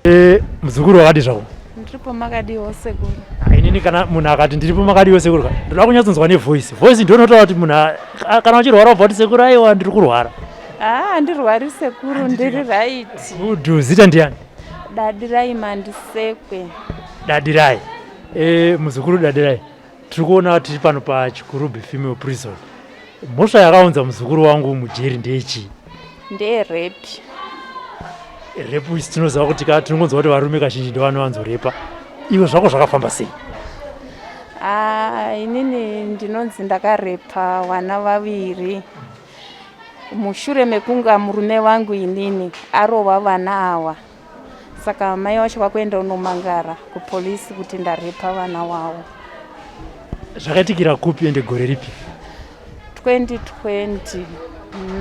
Eh, muzukuru wakadi zvako? Ndiripo, makadiwo sekuru? Ah, inini kana munhu akati ndiripo makadiwo sekuru ka, ndoda kunyatsonzwa nevoice. Voice ndio inotaura kuti munhu kana uchirwara wobva kuti sekuru aiwa ndiri kurwara. Ah, handirwari sekuru, ndiri right. Good, zita ndiani? Dadirai Mandisekwe. Dadirai. Eh, muzukuru Dadirai. Tiri kuona tiri pano paChikurubi Female Prison. Mhosva yakaunza muzukuru wangu mujeri ndeyechii? Ndeyerape. Rape isi tinoziva kuti ka tinongonzwa kuti varume kazhinji ndovanowanzorepa. Iwe zvako zvakafamba sei? Ah, inini ndinonzi ndakarepa vana vaviri mushure mekunga murume wangu inini arova vana ava. Saka mai vacho vakuenda unomangara kupolisi kuti ndarepa vana wavo. Zvakaitikira kupi ende gore ripi? 2020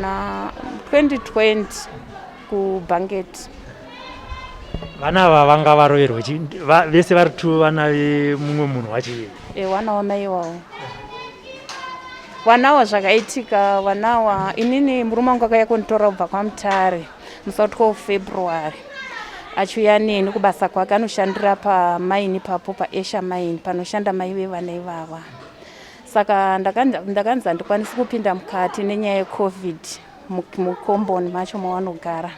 na 2020 kuBanket. Vana ava vanga varoverwa vese vari tu vana vemumwe munhu wacho iye? E, vana wamai wavo. Vanawa zvakaitika vanawa inini murume wangu akauya kunditora kubva kwaMutare musi wa 12 February achiuya neni kubasa kwake. Anoshandira pamaini papo paAsia Mine panoshanda mai vevana ivava. Saka ndakanzi handikwanisi kupinda mukati nenyaya yeCovid mukomboni macho mavanogara.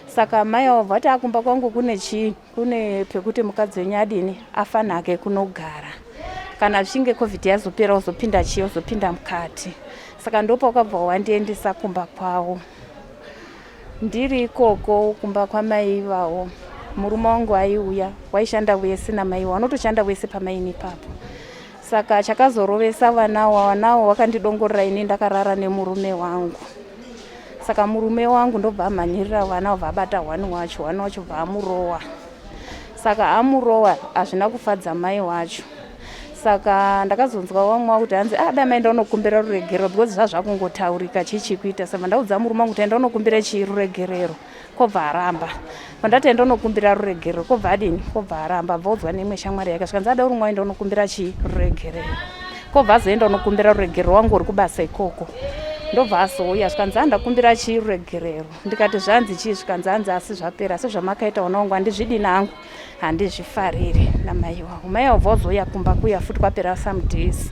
Saka mai avo vati akumba kwangu kune chii, kune pekuti mukadzi wenyu adini afanake kunogara, kana zvichinge COVID yazopera uzopinda chii, uzopinda mukati. Saka ndopakabva wandiendesa kumba kwavo. Ndiri ikoko kumba kwamai ivavo, murume wangu aiuya, waishanda wese namai, wanotoshanda wese pamaini ipapo. Saka chakazorovesa vanawo, vanawo vakandidongorera ini ndakarara nemurume wangu. Saka murume wangu ndobva amhanyirira vana, obva abata one wacho, one wacho bva amurowa. Saka amurowa hazvina kufadza mai wacho. Saka ndakazonzwa vamwe wavo kuti hanzi ah, dai maenda unokumbira ruregerero because zvazvakungotaurika chii chikuita. Saka ndaudza murume wangu kuti enda unokumbira chii ruregerero, kobva aramba. Pandati enda unokumbira ruregerero, kobva adini, kobva aramba. Abva udzwa neimwe shamwari yake, zvikanzi ada urumwe waenda unokumbira chii ruregerero, kobva azoenda unokumbira ruregerero. Wangu uri kubasa ikoko, ndobva azouya, zvikanzi andakumbira chii ruregerero. Ndikati zvanzi chii, zvikanzi hanzi asi zvapera, asi zvamakaita wana wangu handizvidi nangu, handizvifariri namai wangu. Mai wabva wazouya kumba kuya futi kwapera some days,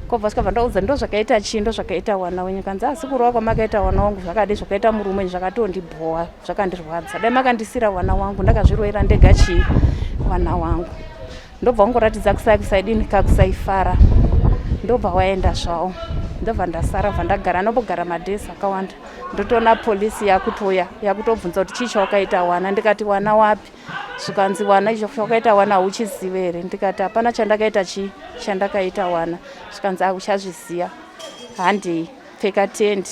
kobva svika ndaudza ndo zvakaita chii, ndo zvakaita wana wenyu. Kanzi asi kurova kwamakaita wana wangu zvakadi zvakaita murume wenyu zvakatondibhowa, zvakandirwadza. Dai makandisira wana wangu ndakazvirovera ndega chii wana wangu. Ndobva wangoratidza kusai kusaidini kakusaifara, ndobva waenda zvawo. Ndobva ndasara, bva ndagara, anombogara madays akawanda. Ndotoona polisi yakutouya yakutobvunza kuti chii chawakaita wana. Ndikati wana wapi? Zvikanzi wana icho chawakaita wana hauchizive here? Ndikati hapana chandakaita chii chandakaita wana. Zvikanzi akuchazviziva, handei, pfeka tendi,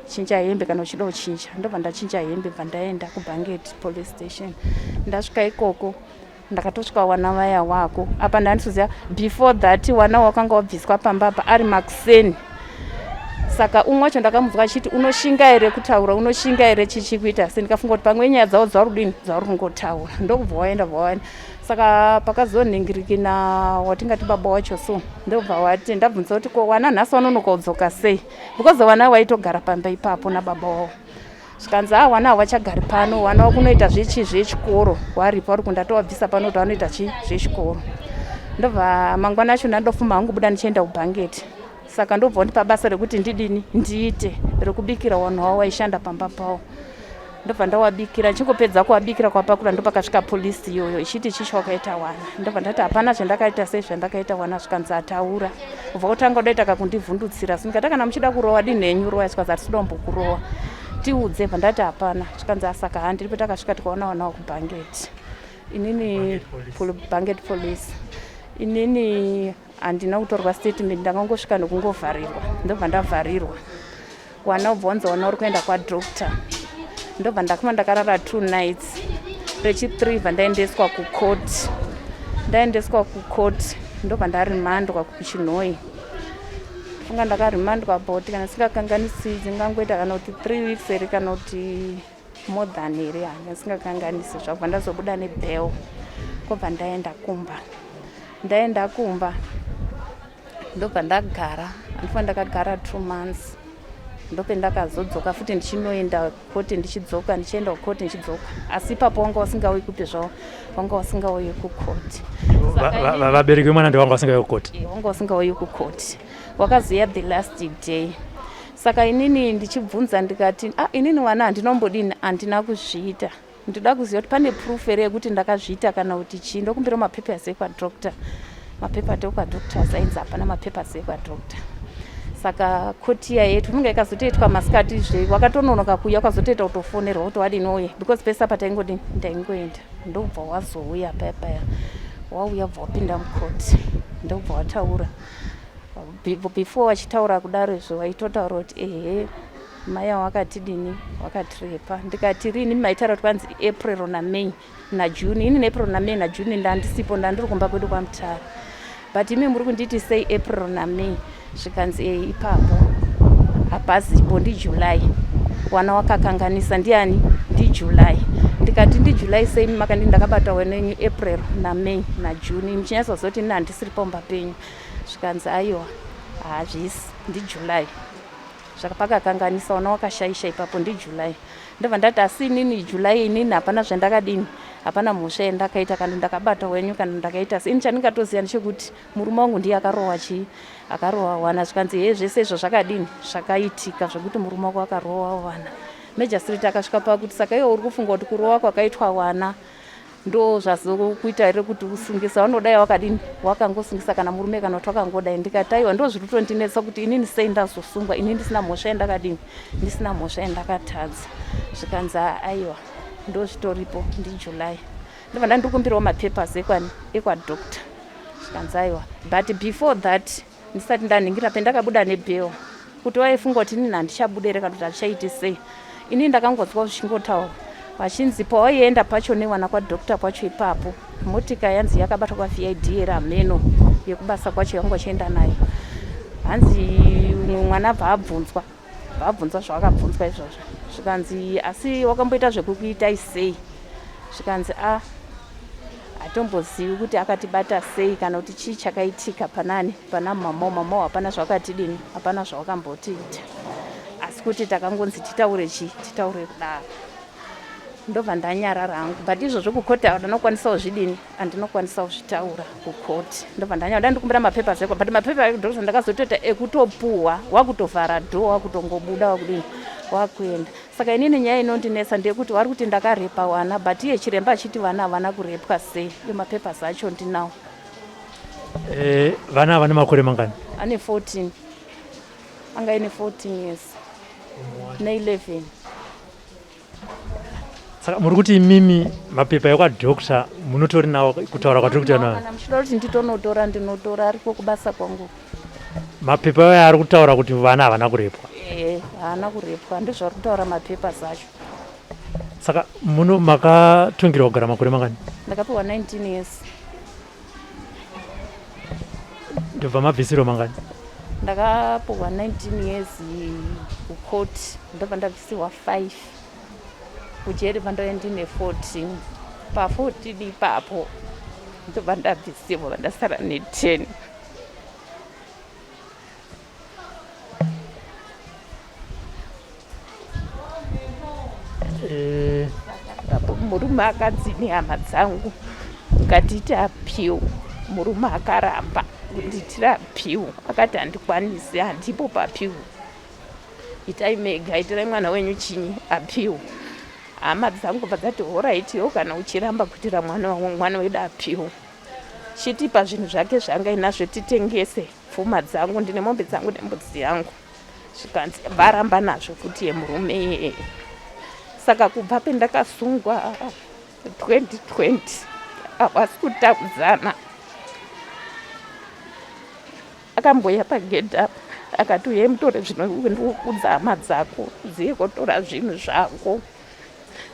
chinja hembe kana uchida kuchinja. Ndobva ndachinja hembe, bva ndaenda kuBanket police station. Ndasvika ikoko ndakatosvika wana vaya wako apa. Ndandisiziva before that wana wakanga wabviswa pamba apa ari makuseni. Saka umwe wacho ndakamunzwa achiti unoshinga here kutaura, unoshinga here chichi kuita se. Ndikafunga kuti pamwe nyaya dzavo dzauri kudini dzauri kungotaura, ndokubva waenda, bva waenda. Saka pakazonhingirikina watingati baba wacho so, ndobva wati ndabvunza kuti ko wana nhasi wanonoka kudzoka sei, because wana waitogara pamba ipapo nababa wavo. Zvikanzi a wana hawachagari pano, wana wakunoita zvechi zvechikoro, waripo vari kundatowabvisa pano kuti vanoita chi zvechikoro. Ndobva mangwana acho ndandofuma hangu buda ndichienda kubhangeti. Saka ndobva wandipa basa rekuti ndidini ndiite rekubikira wanhu wavo waishanda pamba pavo. Ndobva ndawabikira, ndichingopedza kuwabikira kwapakura ndopakasvika polisi iyoyo ichiti chii chawakaita wana. Ndobva ndati hapana zvandakaita sei zvandakaita wana. Zvikanzi ataura, ubva kutanga udaita kakundivhundutsira. So ndikati kana muchida kurowa dinhenyu rowa. Zvikanzi hatisi kuda tiudze. Bva ndati hapana. Zvikanzi asaka handiripo. Takasvika tikaona wana wakubhangeti inini Banket police. Inini handina kutorwa statement, ndakangosvika nekungovharirwa. Ndobva ndavharirwa wana, ubva wanzi wana uri kuenda kwadoctor. Ndobva ndakuma ndakarara 2 nights. Rechi3 bva ndaendeswa kucourt. Ndaendeswa kucourt ndobva ndarimandwa kuChinhoyi. Funga ndakarimandwa about, kana singakanganisi, dzingangoita kana kuti 3 weeks here kana kuti more than here, hanga singakanganisi. Zvabva ndazobuda nebail, kwobva ndaenda kumba. Ndaenda kumba ndobva ndagara, handifa ndakagara 2 months. Ndopendakazodzoka futi ndichinoenda koti ndichidzoka ndichienda kukoti ndichidzoka asi ipapo wanga usingauyi kupi zvavo wanga usingauyi kukoti. Vabereki vemwana ndewanga usingauyi kukoti? Eh, wanga usingauyi kukoti wakazoya the last day saka inini ndichibvunza ndikati ah, inini wana handinombodini handina kuzviita Ndoda kuziva kuti pane proof here yekuti ndakazviita kana kuti chii. Ndokumbira mapapers ekwadoctor. Mapaper ekwadoctor ainzi hapana mapapers ekwadoctor. Saka koti iya yetu inonga yakazotoitwa masikati zve wakatononoka kuuya ukazotoita kutofonerwa kuti wadini uye because pese apa taingodini ndaingoenda ndobva wazouya paya paya wauya bva wapinda mukoti ndobva wataura before wachitaura kudaro izvo waitotaura kuti ehe Mai avo vakatidini vakatirepa ndikati rini maitaura kuti kwanzi April naMay naJune ini neApril naMay naJune ndandisipo ndandiri kumba kwedu kwaMutare but imi muri kunditi sei April naMay zvikanzi e ipapo hapazipo ndiJuly wana wakakanganisa ndiani ndiJuly ndikati ndiJuly sei makandi ndakabata wenenyu April naMay naJune muchinyatsoziva kuti ini handisiri pamba penyu zvikanzi aiwa hazvisi ndiJuly Zvakapakakanganisa wana wakashaisha ipapo ndiJuly. Ndobva ndati asi inini July inini hapana zvandakadini hapana mhosva yandakaita kana ndakabata wenyu kana ndakaita sei ini chandingatoziva ndechekuti murume wangu ndiye akarohwa chii akarohwa wana zvikanzi hee zvese izvo zvakadini zvakaitika zvekuti murume wako akarohwa wana Magistrate akasvika pakuti saka iwe uri kufunga kuti kurohwa kwakaitwa wana ndo zvazokuita here kuti usungisa vanodai wakadini wakangosungisa kana murume kana kuti wakangodai ndikati aiwa ndo zviri kutondinetsa kuti inini sei ndazosungwa ini ndisina mhosva yandakadini ndisina mhosva yandakatadza zvikanzi aiwa ndo zvitoripo ndijuly ndobva ndandikumbirawo mapapers ekwani ekwadoctor zvikanzi aiwa but before that ndisati ndanhingira pendakabuda nebail kuti waifunga kuti inini handichabude here kana kuti hazvichaiti sei inini ndakangonzwa zvichingotaura vachinzi pawaienda pacho newana kwadoctor kwacho ipapo motika yanzi yakabatwa kwavid here hameno yekubasa kwacho yanga vachienda nayo hanzi umwe mwana abva abvunzwa vabvunzwa zvavakabvunzwa izvozvo zvikanzi asi wakamboita zvekukuitai sei zvikanzi a ah, hatombozivi kuti akatibata sei kana kuti chii chakaitika panani pana mama mama hapana zvakatidini hapana zvawakambotiita asi kuti takangonzi titaure chii titaure kudaro ndobva ndanyarara hangu but izvozvo kukoti andinokwanisawo zvidini andinokwanisawo zvitaura kukoti ndobva ndanyara ndandikumbira mapapers eko but mapepa ekudhokota ndakazotoita ekutopuhwa wakutovhara dho wakutongobuda wakudini wakuenda saka inini nyaya inondinetsa ndeyekuti vari kuti ndakarepa vana but iye chiremba achiti vana havana kurepwa sei iyo mapapers acho ndinawo eh, vana havana makore mangani ane 14 anga aine 14 years ne11 saka muri kuti imimi mapepa ekwadoctor munotori nawo kutaura kwatiri kuita nayo kana muchida kuti nditonotora ndinotora ariko kubasa kwangu mapepa ayo ari kutaura kuti vana havana kurepwa ee haana kurepwa ndizvaari kutaura mapepa zacho saka muno makatungirwa kugara makore mangani ndakapiwa 19 years ndobva mabvisirwa mangani ndakapuhwa 19 years kucourt ndobva ndabvisirwa 5 kujeri pandaive ndine 14 pa 14 ipapo ndobva ndabvisirwa vandasara ne 10 eh. Apo murume akanzi nehama dzangu ngatiite appeal murume akaramba kundiitira appeal akati handikwanisi handipo paappeal itai mega itirai mwana wenyu chinyi appeal hama dzangu bva dzati horaitiwo kana uchiramba kuitira mwana mwana wedu appeal chitipa zvinhu zvake zvanga inazvo titengese pfuma dzangu ndine mombe dzangu nembudzi yangu zvikanzi varamba nazvo futi yemurume iyeye saka kubva pendakasungwa 2020 havasi kutaudzana akamboya pagedhi apa akati uye mutore zvino ndikukudza hama dzako dziye kotora zvinhu zvako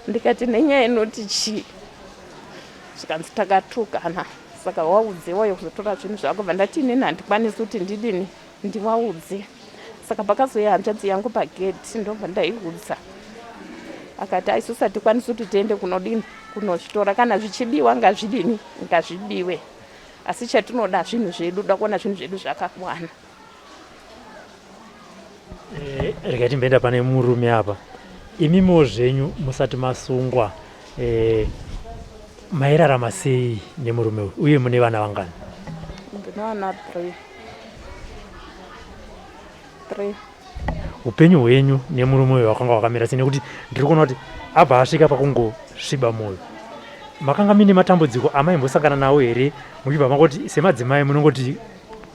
ndikati nenyaya inoti chii zvikanzi takatukana saka waudze wauye kuzotora zvinhu zvako bva ndati inini handikwanisi kuti ndidini ndivaudze saka pakazouya hanzvadzi yangu pagedhi ndobva ndaiudza akati aisusu hatikwanisi kuti tiende kunodini kunozvitora kana zvichibiwa ngazvidini ngazvibiwe asi chatinoda zvinhu zvedu da kuona zvinhu zvedu zvakakwana. Eh, regai timboenda pane murume apa. Imimiwo zvenyu musati masungwa eh, mairarama sei nemurume uyu uye mune vana vangani? Ndine vana 3. 3. Upenyu hwenyu nemurume uyu hwakanga hwakamira sei nekuti ndiri kuona kuti abva asvika pakungosviba mwoyo. Makanga muine matambudziko amaimbosangana nawo here muchibva mangoti semadzimai munongoti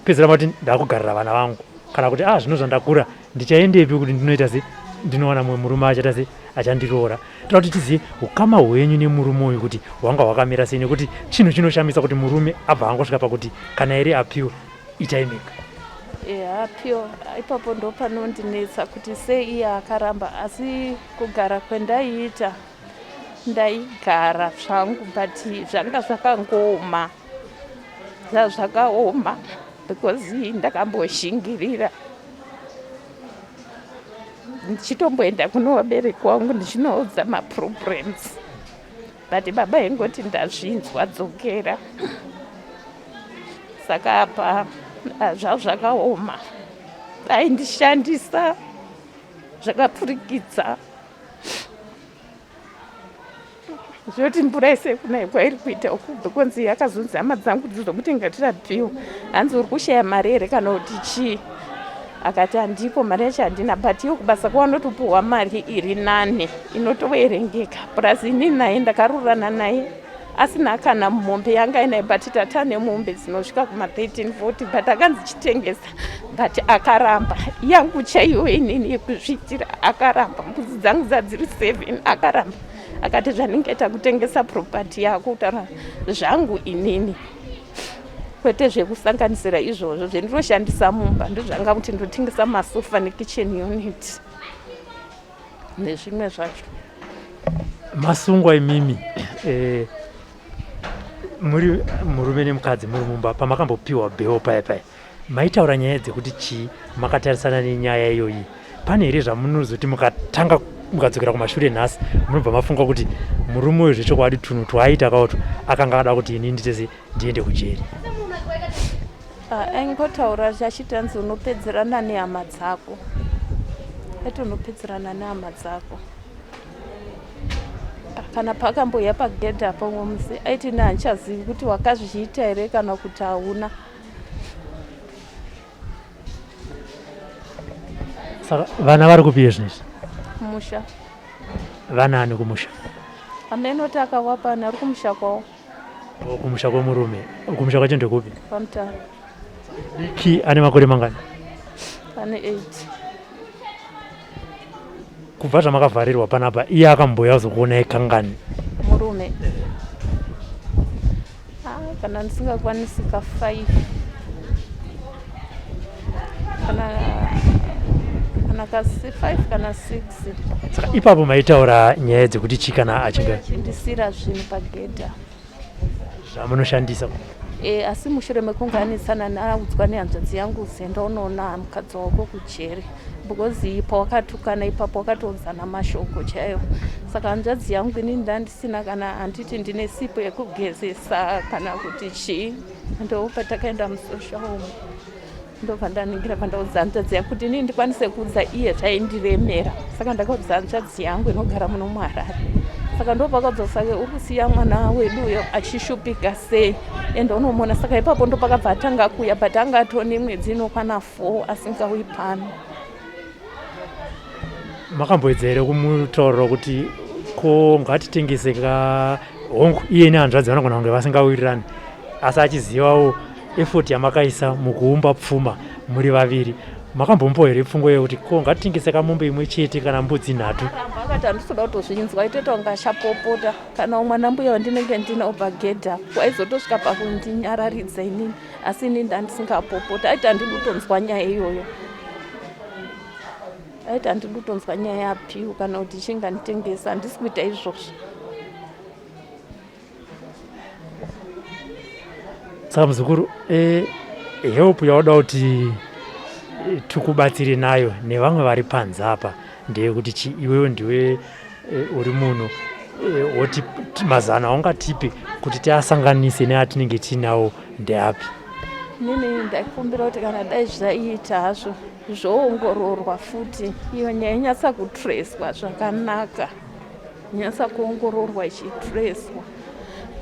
pedzera mati ndakugarira vana vangu kana kuti ah zvino zvandakura ndichaendepi kuti ndinoita se ndinowana mumwe murume achaita se achandiroora toda kuti tizive ukama hwenyu nemurume uyu kuti hwanga hwakamira sei nekuti chinhu chinoshamisa kuti murume abva angosvika pakuti kana iri apiwa itai mega eya apiwa ipapo ndo panondinetsa kuti sei iye akaramba asi kugara kwendaiita Ndaigara zvangu but zvanga zvakangooma zvazvakaoma because ndakamboshingirira ndichitomboenda kuno vabereki wangu ndichinoudza maproblems but baba ingoti ndazvinzwa dzokera saka apa zvazvakaoma aindishandisa zvakapfurikidza Zvoti mvura yese yekunaya kwairi kuita uku bekonzi yakazonzi hama dzangu dzizomuti ngatirapiwe hanzi uri kushaya mari here kana kuti chii akati handiko mari yacho handina but iyo kubasa kwavanotopuhwa mari iri nani inotoverengeka plus ini naye ndakarurana naye asina kana mombe yanga ainayo but tatane mombe dzinosvika kuma 13 40 but akanzi chitengesa but akaramba yangu chaiyo inini yekuzviitira akaramba mbudzi dzangu dzadziri 7 akaramba akati zvandingaita kutengesa property yako kutaura zvangu inini kwete zvekusanganisira izvozvo zvendinoshanda mumba ndozvanga kuti ndotengesa masofa nekitchen unit nezvimwe zvacho. Masungwa imimi eh, muri murume nemukadzi muri mumba pamakambopiwa bheo paya paya maitaura nyaya dzekuti chii makatarisana nenyaya iyoyi pane here zvamunozoti mukatanga mukadzokera kumashure nhasi munobva mafunga kuti murume uyu zvechokwadi tunhu twaaita kautwo akanga ada kuti ini nditese ndiende kujeri? Ah, aingotaura achiti anzi unopedzerana nehama dzako, aiti unopedzerana nehama dzako. Ah, kana paakambouya pagedhi apo umwe musi aiti ini handichazivi kuti wakazviita here kana kuti hauna. Saka vana vari kupi iye zvinezvi? Kumusha. Vana ani kumusha? Amenoti akawapa ani ari kumusha kwawo. Oh, kumusha kwemurume. Kumusha kwacho ndekupi? PaMutare. Diki ane makore mangani? Ane 8. Kubva zvamakavharirwa panapa iye akambouya kuzokuonai kangani? Murume. Ah, kana ndisingakwanisi ka 5 kana kana ka 5 kana 6. Saka ipapo maitaura nyaya dzekuti chii kana achinge achindisira zvinhu pagedha zvamunoshandisa e, asi mushure mekunge anetsana naudzwa nehanzvadzi yangu zenda unoona mukadzi wako kujeri because pawakatukana ipapo wakatoudzana mashoko chaiwo saka hanzvadzi yangu ini ndandisina kana handiti ndine sipo yekugezesa kana kuti chii ndopatakaenda musocial umu ndobva ndaningira pandaudza hanzvadzi yangu kuti inini ndikwanise kuudza iye zvaindiremera saka ndakaudza hanzvadzi yangu inogara muno muharare saka ndopakadzosa uri kusiya mwana wedu uyo achishupika sei ende unomuona saka ipapo ndopakabva atanga kuuya but anga atone mwedzi inokwana 4 asingauyi pano Makamboedza here kumutaurira kuti ko ngatitengese ka hongu iye nehanzvadzi vanogona kunge vasingawirirani asi achizivawo effort yamakaisa mukuumba pfuma muri vaviri makambomupawo here pfungwa yekuti ko ngatitengese kamombe imwe chete kana mbudzi nhatu? Akaramba akati handisi kuda kutozvinzwa itoita kunge achapopota kana mwana mbuya wandinenge ndinawo pagedha waizotosvika pakundinyararidza inini asi inini ndandisingapopota aiti handidi kutonzwa nyaya iyoyo aiti handidi kutonzwa nyaya yapiu kana kuti chinganditengesa handisi kuita izvozvo Saka muzukuru, help yauda kuti tikubatsire nayo nevamwe vari panze apa ndeyekuti chi iwewe ndiwe uri munhu woti mazano aungatipe kuti tiasanganise neatinenge tiinawo ndeapi? Inini ndaikumbira kuti kana dai zvaiita hazvo zvoongororwa futi iyo nyaya inyatsa kutreswa zvakanaka nyatsa kuongororwa ichitreswa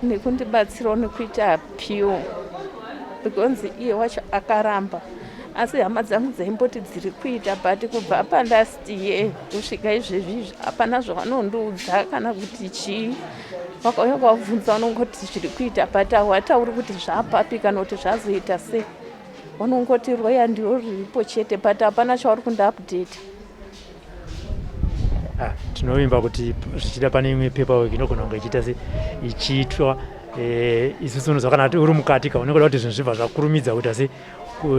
nekundibatsirawo nekuita appeal because iye wacho akaramba asi hama dzangu dzaimboti dziri kuita but kubva palast year kusvika izvezvi izvi hapana zvavanondiudza kana kuti chii vakauya kwabvunza vanongoti zviri kuita but hawatauri kuti zvapapi kana kuti zvazoita sei vanongoti roya ndiro riripo chete but hapana chavari kundiupdate ah, tinovimba kuti zvichida pane imwe paperwork inogona kunge ichiita se ichiitwa eh, isusu unozwa kana uri mukati ka unenge uda kuti zvinhu zvibva zvakurumidza kuita se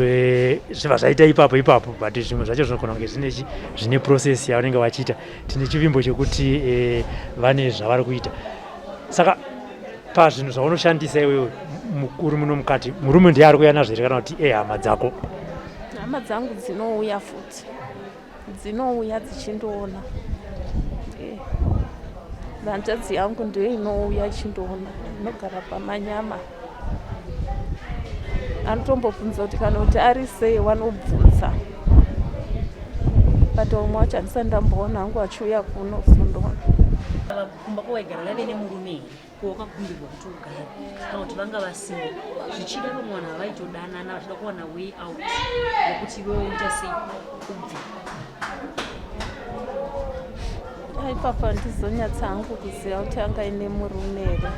eh, zvibva zvaita ipapo ipapo but zvimwe zvacho zvinogona kunge zvine zvine process yavanenge vachiita tine chivimbo chekuti eh, vane zvavari kuita saka pazvinhu zvaunoshandisa iwewe mukuru muno mukati murume ndiye ari kuuya nazvo here kana kuti ehama dzako hama dzangu dzinouya futi dzinouya dzichindoona eh, hanzvadzi yangu ndiyo inouya ichindoona inogara pamanyama anotombobvunza kuti kana kuti ari sei wanobvunza but umwe wacho handisati ndamboona hangu achiuya kuno kuzondoona kumba kwawaigara vaive nemurume here ko wakakumbirwa kuti ugare kana kuti vanga vasina zvichida vamwe vanhu havaitodanana vachida kuwana way out yekuti iwe uita sei ubve ipapa ndizonyatsa hangu kuziva kuti anga ine murume here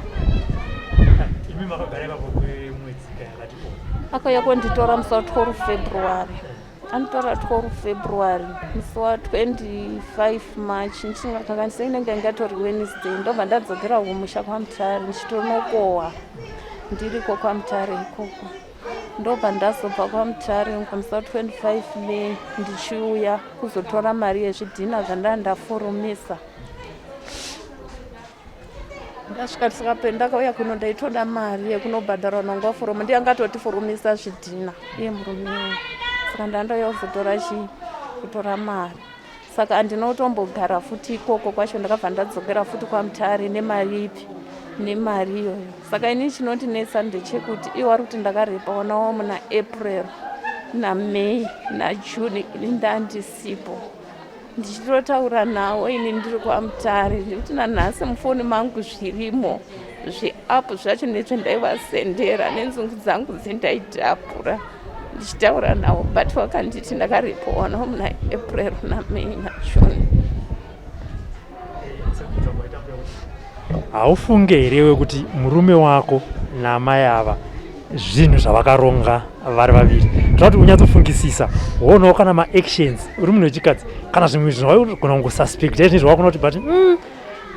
imi makagara ipapo kwemwedzi yakati akauya konditora musi wa 12 february Anotora 12 February musi wa 25 March ndichingakanganisa inenge ingatori Wednesday ndobva ndadzokera kumusha kwaMutare ndichitonokohwa ndiriko kwaMutare ikoko ndobva ndazobva kwaMutare musi wa 25 May ndichiuya kuzotora mari yezvidhina zvandanga ndafurumisa ndasvika saka pendakauya kuno ndaitoda mari yekunobhadhara nonga foromu ndiye angatoti foromisa zvidhina iye murume uyu saka ndandauya kuzotora chii kutora mari saka andinotombogara futi ikoko kwacho ndakabva ndadzokera futi kwamutare nemari ipi nemari iyoyo saka ini chinondinetsa ndechekuti iwo ari kuti ndakarepa wana wavo muna april namay najune ini ndandisipo ndichitotaura nawo ini ndiri kwamutare nekuti nanhasi mufoni mangu zvirimo zviapu zvacho nezvendaivasendera nenzungu dzangu dzendaitapura ndichitaura nawo but wakanditi ndakaripoona muna april namay najune Haufunge here iwe kuti murume wako naamai ava zvinhu zvavakaronga vari vaviri toda kuti unyatsofungisisa woonawo kana maactions uri munhu wechikadzi kana zvimwe zvinhu waigona kungosuspecta izvinezvi wakuona kuti but mm,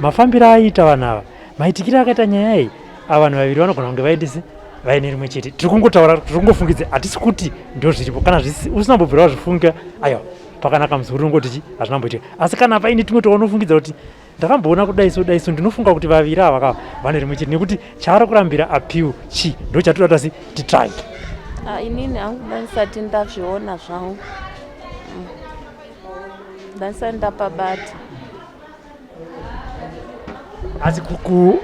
mafambiro aiita vanhu ava maitikiro akaita nyaya iyi ava vanhu vaviri vanogona kunge vaendese vaine rimwe chete tiri kungotaura tiri kungofungidza hatisi kuti ndo zviripo kana usina kumbobvira wazvifunga aiwa pakanaka muzukuru unongoti chi hazvina kumboitika asi kana paine tumwe twaunofungidza kuti ndakamboona kudai so dai so ndinofunga kuti vaviri ava ka vane rimwe chete nekuti chaari kurambira appeal chi ndo chatoda tasi titsvage ah, inini hangu ndandisati ndazviona zvangu mm. ndandisati ndapabata asi kuku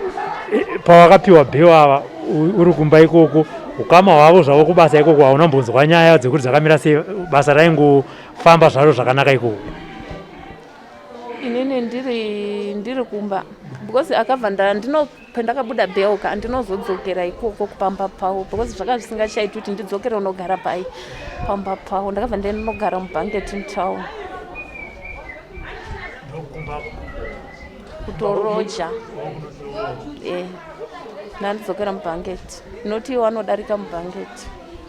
e, pawakapiwa bheu ava uri kumba ikoko ukama hwavo zvavo kubasa ikoko hauna mbonzwa nyaya dzekuti dzakamira sei basa raingofamba zvaro zvakanaka ikoko inini ndiri ndiri kumba because akabva ndino pandakabuda belka andinozodzokera ikoko kupamba pavo because zvaka zvisingachaiti kuti ndidzokere unogara pai pamba pavo ndakabva ndinogara mubanketin town kutoroja e eh, ndandidzokera mubhanket noti iwo anodarika mubhanket